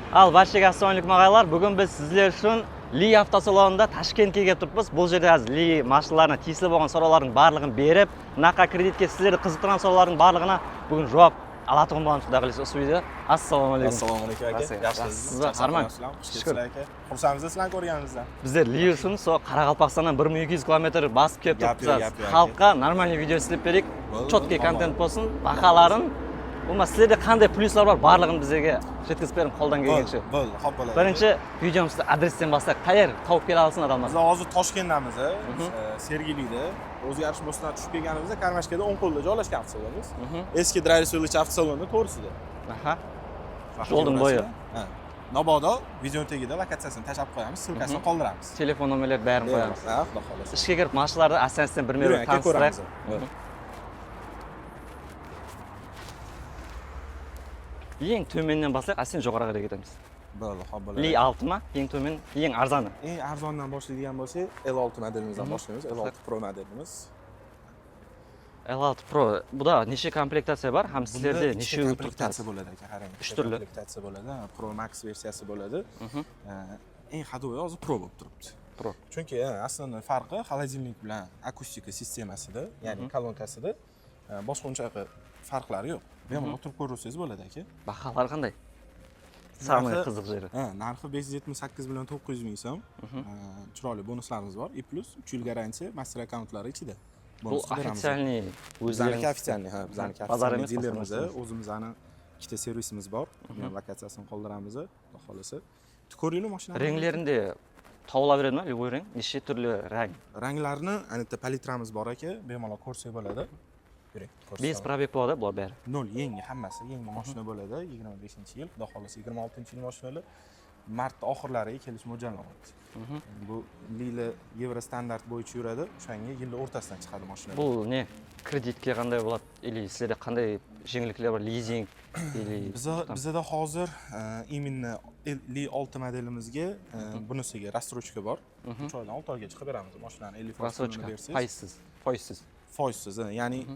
Ал баршаға ассалаумағалейкум, ағайлар. Бүгін біз сіздер үшін Ли автосалонында Ташкентке келіп тұрмыз. Бұл жерде қазір Ли машиналарына тиесілі болған сұраулардың барлығын беріп, нақа кредитке сіздерді қызықтырған сұраулардың барлығына бүгін жауап алатын боламыз, құдай қаласа, осы видеода. Ассалаумағалейкум. Assalomu alaykum, aka. Yaxshisiz? Yaxshisiz? Арман. Xush Шүкір. kelibsizlar, aka. Xursandmiz sizlarni ko'rganimizdan. Біздер Ли үшін сол Қарақалпақстаннан 1200 километр басып келіп Gap yo'q, тұрмыз. gap yo'q. Халыққа нормальный видео істеп берейік. Болды, Четкий болды, контент болсын, бағаларын, болмаса сіздерде қандай плюстар бар, барлығын бізге жеткізіп берің қолдан келгенше. Bo'ldi, xo'p bo'ladi. Бірінші видеомызды адрестен бастайық. Қайер тауып келе алсын адамдар? Biz hozir Toshkentdamiz, Sergelida. O'zgarish mostidan tushib kelganimizda Кармашка da o'ng qo'lda joylashgan avtosalonimiz. Eski Driver Village avtosaloni to'g'risida. Аха. Жолдың бойы. Ha. Mabodo videoni tagida lokatsiyasini tashlab qo'yamiz, ссылка sini qoldiramiz. Телефон номерлер бәрін қоямыз. Ha, xudo xohlasa. Ішке кіріп машиналарды әстен бірме бір Yuring, aka, таныстырайық. Ko'ramiz. Ең төменнен бастайық, әстен жоғары қарай кетеміз. Bo'ldi, xo'p bo'ladi. Ли 6 ма? Ең төмен, ең арзаны. Eng arzondan boshlaydigan bo'lsak, L6 modelimizdan boshlaymiz. L6 Pro modelimiz. L6 Pro. Бұда неше комплектация бар? Һәм сіздерде Bunda ikkita нешеуі komplektatsiya bo'ladi, aka, qarang. Uch Ikkita turli. Komplektatsiya bo'ladi. Ha, Pro Max versiyasi bo'ladi. Eng ходовой hozir Pro bo'lib turibdi. Pro. Chunki основной farqi холодильник bilan akustika sistemasida, ya'ni kolonkasida, boshqa unchaqa farqlari yo'q. Bemalol turib ko'rsangiz bo'ladi, aka. Бағалары қандай? Самый қызық жері. Ha, narxi 578 million 900 ming so'm. Chiroyli bonuslarimiz bor. И плюс 3 yil garantiya master akkauntlari ichida. Бұл Bonus qilib beramiz. Официальный Bizaniki өздеріңіз. Официальный, ha, bizaniki Базар официальный емес, басқа dilerimiz, нәрсе емес. O'zimizni ikkita servisimiz bor. Uni ham lokatsiyasini qoldiramiz, xudo xohlasa. Ko'ringlar mashinani. Реңлерінде тауыла береді ма? Любой рең? Неше түрлі рәң? Ranglarni ana yerda palitramiz bor, aka, bemalol ko'rsak bo'ladi. Yuring, Бес ko'rsataman. Пробег болады бұлар бәрі. Nol, yangi hammasi, yangi mashina bo'ladi. 25-yil, xudo xohlasa 26-yil mashinalar mart oxirlariga kelish mo'ljallanyapti. Bu Lila yevro standart bo'yicha yuradi, o'shanga yilni o'rtasidan chiqadi mashina. Бұл не? Кредитке қандай болады? Или сіздерде қандай жеңілдіктер бар? Лизинг или Bizada hozir именно Li 6 modelimizga bunisiga рассрочка bor. 3 oydan 6 oygacha qilib beramiz mashinani 50% Рассрочка bersangiz. Пайызсыз, фойзсыз. Foizsiz, ya'ni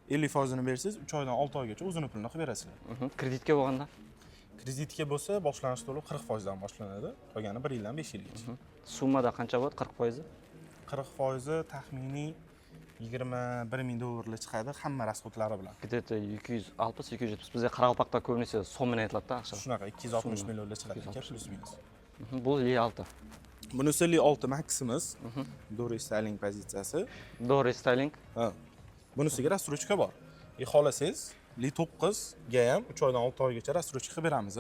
50% bersangiz 3 oydan 6 oygacha o'zini pulini qilib berasizlar. Кредитке болғанда? Kreditga bo'lsa, boshlanish to'lov 40% dan boshlanadi, qolgani 1 yildan 5 yilgacha. Суммада қанша болады 40 пайызы? 40 foizi taxminiy 21 ming dollarlar chiqadi hamma расход lari bilan. Где-то 260, 270. Бізде Қарақалпақта көбінесе соммен айтылады да ақша. Shunaqa 260 Summa. Millionlar chiqadi, aka, 260. плюс минус. Бұл Ли 6. Bunisi Li 6 Maximiz. До рестайлинг pozitsiyasi. До рестайлинг. Ha. Bunisiga рассрочка bor. E xohlasangiz Li 9 ga ham 3 oydan 6 oygacha рассрочка qilib beramiz.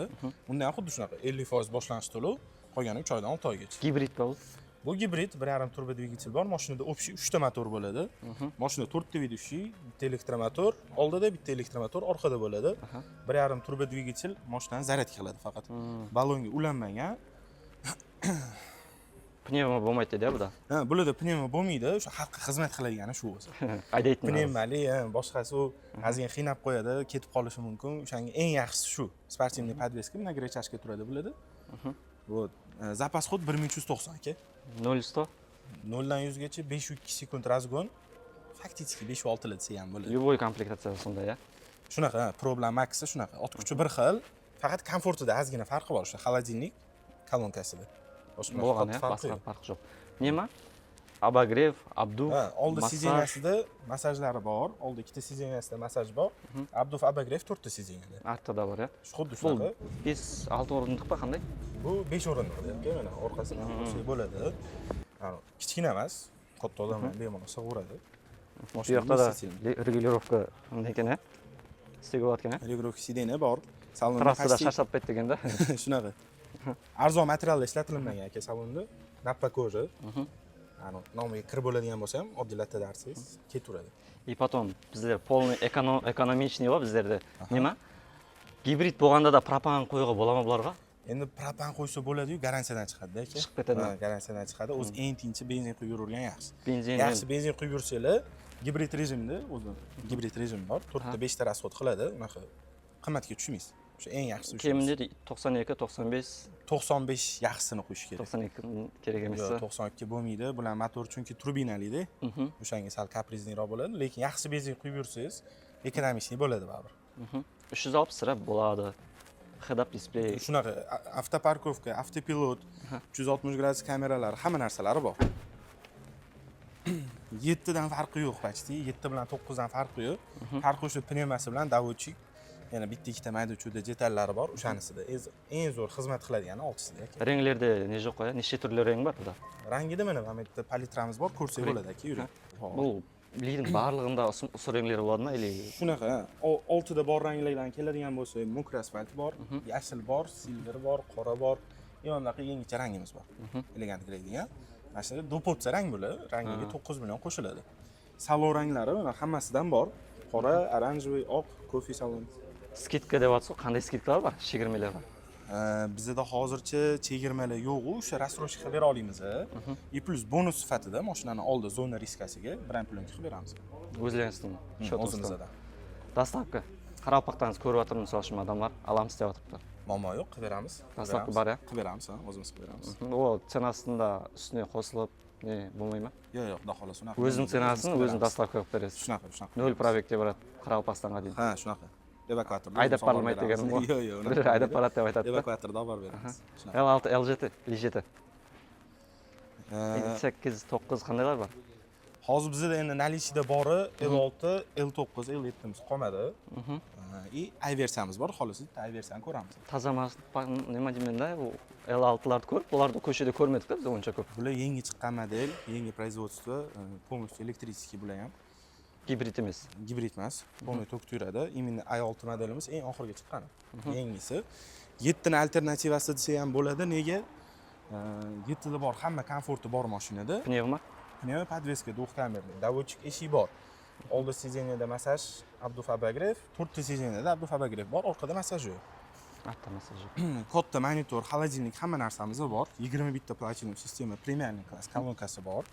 Unda ham xuddi shunaqa 50% boshlanish to'lov, qolgani 3 oydan 6 oygacha. Гибрид па бұл? Bu gibrid, 1,5 turbo dvigatel bor. Mashinada общий 3 ta motor bo'ladi. Mashina 4 ta ведущий, bitta elektromotor oldida, bitta elektromotor orqada bo'ladi. 1,5 turbo dvigatel mashinani zaryadka qiladi faqat. Ballonga ulanmagan. Пневмо болмайды дейді иә бұда? Ha, bularda pnevmo bo'lmaydi, o'sha xalqqa xizmat qiladigani shu o'zi. Айдайтын. Pnevmali, ha, boshqasi u ozgina qiynab qo'yadi, ketib qolishi mumkin. O'shanga eng yaxshisi shu. Спортивный подвеска, многорычажка turadi bularda. Вот. Запас ход 1390, aka. 0 100. 0 dan 100 gacha 5,2 sekund разгон. Фактически 5,6 desa ham bo'ladi. Любой комплектациясы сондай, иә? Shunaqa, ha, Pro bilan Max'i shunaqa. Ot kuchi bir xil, faqat komfortida ozgina farqi bor, o'sha холодильник kolonkasida. Boshqa Болған, katta иә? Farqi Басқа yo'q. Farqi жоқ. Нема? Обогрев, обдув, Ha, oldi массаж. Сиденья sida massajlari bor. Oldi ikkita сиденья sida massaj bor. Обдув, обогрев to'rtta сиденья da. Артта да бар, иә? Shu xuddi Бұл shunaqa. 5-6 орындық па, қандай? Bu 5 o'rindiq aka, mana orqasidan qo'ysak bo'ladi. Ani kichkina emas, katta odam ham bemalol sig'averadi. Bu жақта да регулировка қандай екен, иә? Істеуге болады екен, иә? Регулировка сиденья bor. Salonda Трассада почти шаршатпайды деген да. Shunaqa. Arzon materialda ishlatilmagan, aka, salonda. Nappa кожа. Ani nomiga kir bo'ladigan bo'lsa ham oddiy latta artsangiz ketaveradi. И потом біздер полный экономичный ғой біздерде. Нема? Гибрид болғанда да пропан қоюға бола ма бұларға? Endi propan qo'ysa bo'ladi-yu, garantiyadan chiqadi, aka. Chiqib ketadi. Ha, garantiyadan chiqadi. O'zi eng tinchi benzin quyib yuravergan yaxshi. Benzin. Yaxshi benzin quyib yursanglar, gibrid rejimda, o'zi gibrid rejim bor. 4 ta 5 ta расход qiladi, unaqa qimmatga tushmaysiz. O'sha eng yaxshisi o'sha. Кемінде 92, 95. 95 yaxshisini qo'yish kerak. 92 керек емес Yo'q, па? 92 bo'lmaydi. Bular motor chunki turbinalida. O'shanga sal капризный roq bo'ladi, lekin yaxshi benzin quyib yursangiz, экономичный bo'ladi baribir. 360 сірә болады. Head-up display. Shunaqa автопарковка, avtopilot, 360 gradus kameralar, hamma narsalari bor. Yettidan farqi yo'q, почти yetti bilan to'qqizdan farqi yo'q. Farqi o'sha pnevmasi bilan доводчик, yana bitta ikkita mayda chuyda detallari bor o'shanisida. Eng zo'r xizmat qiladigani oltisida, aka. Реңлерде не жоқ қой, иә? Неше түрлі рең бар бұда? Rangida mana bu yerda palitramiz bor, ko'rsak bo'ladi, aka, yuring. Hop. Бұл Лидің барлығында осы реңлер болады ма или? Shunaqa, oltida bor ranglardan keladigan bo'lsa, мокрый asfalt bor, yashil bor, silver bor, qora bor и mana bunaqa yangicha rangimiz bor, elegant grey degan. Mana shunda доп opsiya rang bo'ladi, rangiga 9 million qo'shiladi. Salon ranglari mana hammasidan bor: qora, оранжевый, oq, kofe salon. Скидка деп жатсыз ғой, қандай скидкалар бар, шегірмелер бар? Bizada hozircha chegirmalar yo'q, o'sha рассрочка qilib bera olamiz и плюс bonus sifatida mashinani oldi зона риска siga бронеплёнка qilib beramiz. Өздеріңіздің счетыңыздан? O'zimizdan. Доставка Қарақалпақтан көріп жатыр, мысалы үшін, адамдар аламыз деп жатырыпты. Muammo yo'q, qilib beramiz, qilib Доставка beramiz. Бар, иә? Qilib beramiz, ha, o'zimiz qilib beramiz. Ол ценасының да үстіне қосылып не болмай ма? Yo'q, xudo xohlasa, unaqa. Өзінің ценасын O'zimiz qilib өзің beramiz. Доставка қылып бересіз. Shunaqa. Нөл пробегте барады Қарақалпақстанға дейін. Ha, shunaqa, evakuatorda Айдап o'zimiz olib барылмайды beramiz. Дегенім ғой. Yo'q, unaqa Біреу айдап bo'lmaydi. Барады деп айтады да. Evakuatorda olib borib beramiz, shunaqa. L6, L7, Ли 7, 8, 9 қандайлар бар? Hozir bizada endi наличие da bori L6, L9, L7miz qolmadi. И i versiyamiz bor, xohlasa bitta i versiyani ko'ramiz. Таза неме деймін да, ол L6-ларды көріп, оларды көшеде көрмедік та біз онша көп. Bular yangi chiqqan model, yangi производство, полностью электрический bular ham. Гибрид емес? Gibrid emas, полный tokda yuradi. Именно i6 modelimiz eng oxirgi chiqqani, yangisi. Yettini alternativasi desa ham bo'ladi. Nega? Yettida bor hamma komforti bor mashinada. Пневма? Пневмо подвеска, двухкамерный, доводчик eshik bor, oldi сиденье da massaj, обдув, обогрев, to'rtta сиденье da обдув, обогрев bor, orqada massaj yo'q. Артта массаж жоқ. Katta monitor, холодильник, hamma narsamiz bor. 21 ta platinum sistema, премиальный класс kolonkasi bor.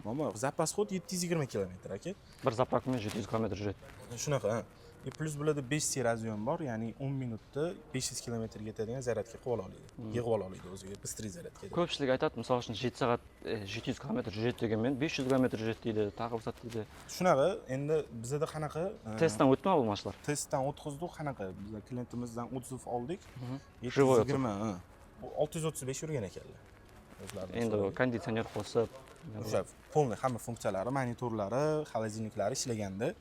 Muammo yo'q. Запас ход 720 kilometr, aka. Бір заправкамен 700 километр жүреді. Shunaqa, ha. И плюс bularda 5C разъем bor, ya'ni 10 minutda 500 kilometrga yetadigan zaryadka qilib ola oladi, yig'ib ola oladi o'ziga, быстрый зарядка. Көпшілік айтады, мысалы үшін, 7 сағат 700 километр жүреді дегенмен, 500 километр жүреді дейді, тағы басады дейді. Shunaqa, endi bizada qanaqa Тесттен өтті ма бұл машиналар? Testdan o'tkazdik. Qanaqa, bizlar klientimizdan отзыв oldik. Живой. 720, ha, 635 yurgan ekanlar o'zlari. Енді кондиционер қосып. O'sha полный hamma funksiyalari, monitorlari, холодильник lari ishlaganda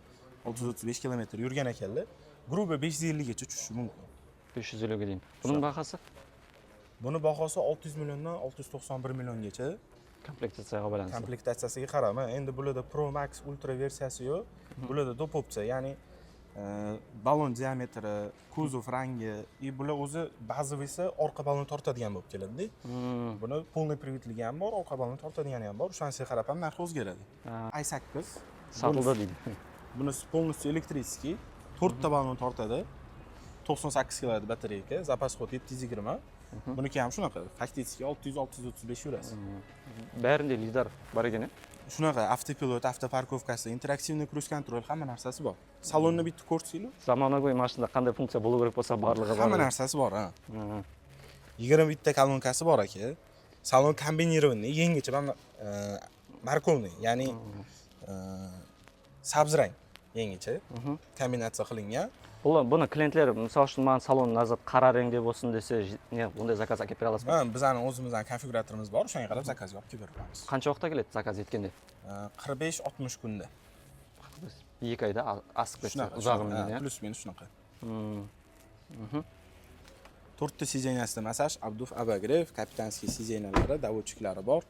635 kilometr yurgan ekanlar. Грубо 550 gacha tushishi mumkin. 550-ге дейін. Бұның бағасы? Buni bahosi 600 milliondan 691 milliongacha. Комплектацияға байланысты. Komplektatsiyasiga qarab. Endi bularda Pro Max, Ultra versiyasi yo'q, bularda доп opsiya, ya'ni balon diametri, kuzov rangi и bular o'zi базовый si orqa balon tortadigan bo'lib keladida. Buni полный привод ligi ham bor, orqa balon tortadigani ham bor, o'shanisiga qarab ham narxi o'zgaradi. Ha. I 8. Сатылды дейді. Bunisi полностью электрический, to'rtta balon tortadi, 98 киловатт батарейка, запас ход 720. Buniki ham shunaqa, фактически 600, 635 yurasiz. Бәрінде лидар бар екен, иә? Shunaqa, avtopilot, автопарковка si, интерактивный круиз контроль, hamma narsasi bor. Salonni bitta ko'rsanglar. Заманауи машинада қандай функция болу керек болса, барлығы бар. Hamma narsasi bor, ha. 21 ta kolonkasi bor, aka. Salon комбинированный, yangicha, mana морковный, ya'ni sabz rang, yangicha kombinatsiya qilingan. Бұл бұны клиенттер, мысалы үшін, маған салон назад қара реңде болсын десе, не ондай заказ әкеліп бере аласыз ба? Ha, bizani o'zimizdan konfiguratorimiz bor, o'shanga qarab заказ olib kelib beramiz. Қанша уақытта келеді заказ еткенде? 45-60 kunda. 2 айда асып кетсе Shunaqa. Ұзағы Shunaqa, менен, иә? Плюс минус shunaqa. To'rtta сиденья sida massaj, обдув, обогрев, капитанский сиденья lari, доводчик lari bor,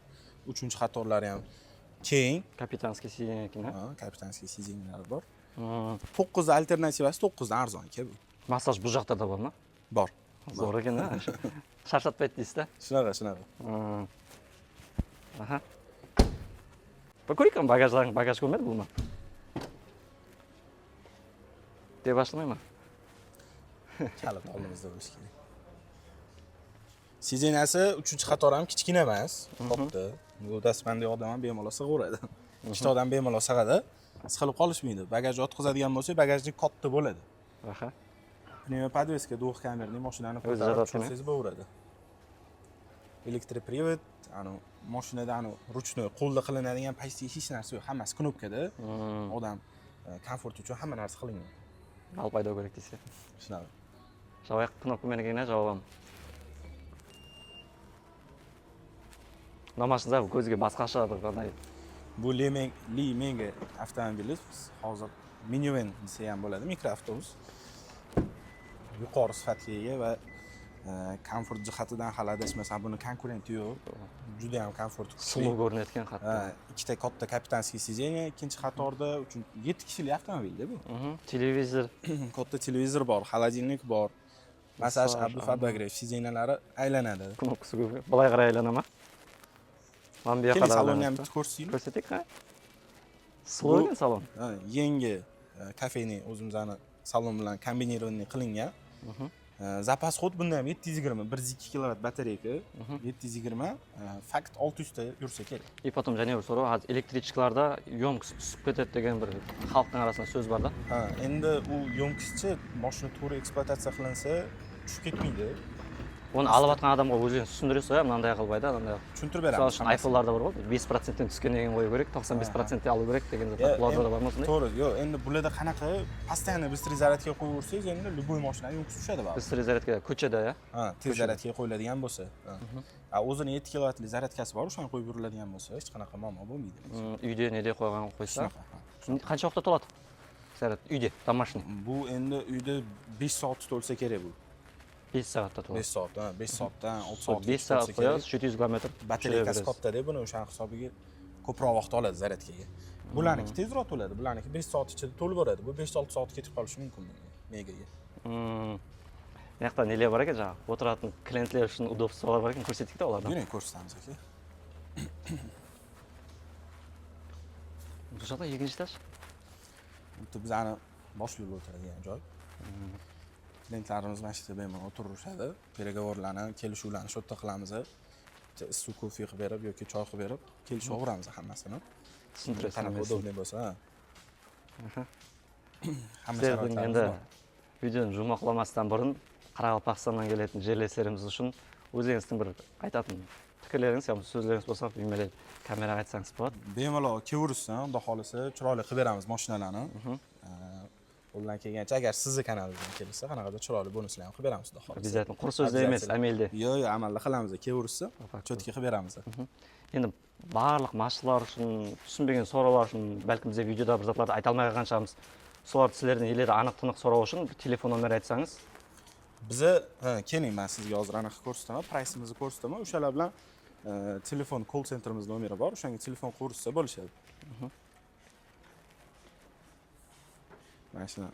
uchinchi qatorlari ham keng. Капитанский сиденье екен, иә? Ha, капитанский сиденья lari bor. To'qqiz alternativasi to'qqizdan arzon, aka, bu. Массаж бұл жақта да бар ма? Bor. Зор екен, да, шаршатпайды дейсіз да? Shunaqa. Аха, бір көрейік багаждарын. Багаж көрмеді бұл ма деп ашылмай ма? Kalit oldimizda bo'lishi kerak. Сиденья si uchinchi qator ham kichkina emas, katta. Udasmandek odam ham bemalol sig'averadi, ikkita odam bemalol sig'adi, siqilib qolishmaydi. Bagaj yotqizadigan bo'lsak, багажник katta bo'ladi. Пневмоподвеска, двухкамерный, mashinani O'zi ko'tarib жатады. tushirsangiz bo'laveradi. Электропривод, anu mashinada anu ручной, qo'lda qilinadigan почти hech narsa yo'q, hammasi knopkada. Odam komfort uchun hamma narsa qilingan. Алып айдау керек десе. Shunaqa. Жабайық, кнопкамен екен, жауып аламын. Мына машина көзге басқаша бір қандай. Bu Li Mega avtomobili, biz hozir minivan desa ham bo'ladi, mikroavtobus. Yuqori sifatga ega va komfort jihatidan hali adashmasam buni konkurenti yo'q. Juda ham komforti kuchli. Сұлу көрінеді екен қатты. Ha, ikkita katta капитанский сиденье ikkinchi qatorda, uchinchi 7 kishilik avtomobilda bu. Телевизор. Katta televizor bor, холодильник bor. Massaj, Massaj, обдув, обогрев, сиденья lari aylanadi. Кнопкасы көп. Былай қарай айлана ма? Мына бұл жаққа Keling, да salonni ham айланады. bitta ko'rsataylik. Көрсетейік, ha? Сұлу екен салон. Ha, yangi кофейный o'zimizni salon bilan комбинированный qilingan. Запас ход bunda ham 720, 102 kilovat батарейка, 720, fakt 600 ta yursa kerak. И потом және бір сұрау, қазір электричкаларда емкость түсіп кетеді деген бір халықтың арасында сөз бар да. Ha, endi u ёмкость chi mashina to'g'ri ekspluatatsiya qilinsa tushib ketmaydi. Оны алып жатқан адамға өздеріңіз түсіндіресіз ғой, мынандай қылбайды, мынандай. Tushuntirib Мысалы beramiz. үшін, айфонларда бар ғой, 5%-тен түскеннен кейін қою керек, 95%-те алу керек деген заттар. Бұларда да бар ма сондай? To'g'ri, yo'q, endi bularda qanaqa постоянно быстрый зарядка qo'yaversangiz, endi любой mashinani ёмкость tushadi baribir. Быстрый зарядка көшеде, иә? Ha, tez зарядка qo'yiladigan bo'lsa. Ha. A, o'zini 7 kilovatli зарядка si bor, o'shani qo'yib yuriladigan bo'lsa, hech qanaqa muammo bo'lmaydi. Үйде неде қойған қойса. Shunaqa. Ha. Қанша уақытта толады? Заряд үйде, домашний. Bu endi uyda 5 soat to'lsa kerak bu. 5 сағатта толады. 5 soat, ha, 5 soatdan 6 Сол soat 5 сағат қоясыз, 700 километр Батарейка si жүре бересіз. Kattada, buni o'shani hisobiga ko'proq vaqt oladi зарядка ga. Bularniki tezroq to'ladi. Bularniki 5 soat ichida to'lib boradi. Bu 5-6 soat ketib qolishi mumkin bunga, Megaga. Мына жақта нелер бар екен, жаңағы отыратын клиентлер үшін удобстволар бар екен, көрсетейік те олардан. Yuring, ko'rsatamiz, aka. Бұл жақта екінші этаж. Bu bizani boshliqlar o'tiradigan joy. Klientlarimiz mana shu yerda bemalol o'tirishadi. Переговор larni, kelishuvlarni shu yerda qilamiz. Bitta issiq kofe qilib berib yoki choy qilib berib kelishaveramiz hammasini. Түсіндіресіз. Qanaqa Hammasini. Удобный bo'lsa, ha. Hamma Сіздердің sharoitlarimiz енді bor. Видеоны жұмақламастан бұрын Қарақалпақстаннан келетін жерлестеріміз үшін өздеріңіздің бір айтатын пікірлеріңіз, я сөздеріңіз болса, bemalol камераға айтсаңыз болады. Bemalol kelaversin, xudo xohlasa chiroyli qilib beramiz mashinalarni. Qo'ldan kelgancha, agar sizni kanalingizdan kelsa, qanaqadir chiroyli bonuslar ham qilib beramiz, xudo xohlasa. Обязательно, құр сөзде емес, әмелде. Yo'q, amalda qilamiz, kelaversin, Факт. Чётко qilib beramiz. Енді барлық машиналар үшін түсінбеген сұраулар үшін, бәлкім, бізде видеода бір затларды айта алмай қалған шығармыз, соларды сіздерден еле анық тынық сұрау үшін бір телефон номер айтсаңыз. Biza, ha, keling, man sizga hozir anaqa ko'rsataman, прайс imizni ko'rsataman. O'shalar bilan telefon call центр imiz nomeri bor, o'shanga telefon qilsa bo'lishadi. Mana shuni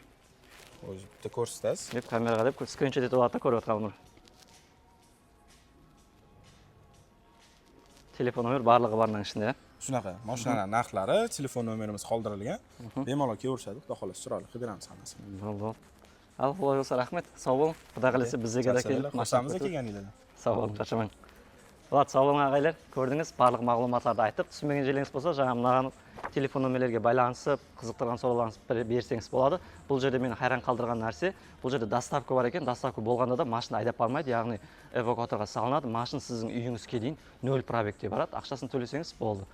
o'zi bitta ko'rsatasiz. Деп камераға деп скриншот етіп алады да, көріп жатқан телефон номер барлығы бар мынаның ішінде, иә? Shunaqa, mashinalar narxlari, telefon nomerimiz qoldirilgan. Bemalol kelaverishadi, xudo xohlasa chiroyli qilib beramiz hammasini. Болды, болды. Ал олай болса, рахмет, сау болың. Құдай қаласа, бізге де келіп машина Xursandmiz көтеріп. Kelganinglardan. Сау болың, шаршамаң. Болады, сау болың, ағайлар. Көрдіңіз, барлық мағлұматтарды айттық. Түсінбеген жерлеріңіз болса, жаңа мынаған телефон номерлерге байланысып, қызықтырған сұрауларыңызды берсеңіз болады. Бұл жерде мені хайран қалдырған нәрсе, бұл жерде доставка бар екен. Доставка болғанда да машина айдап бармайды, яғни эвакуаторға салынады. Машина сіздің үйіңізге дейін нөл пробегте барады. Ақшасын төлесеңіз болды.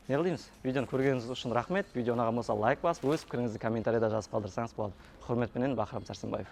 Не қылдаймыз? Видеоны көргеніңіз үшін рахмет. Видео ұнаған болса, лайк басып, өз пікіріңізді комментарийда жазып қалдырсаңыз болады. Құрметпенен, Бахрам Сәрсенбаев.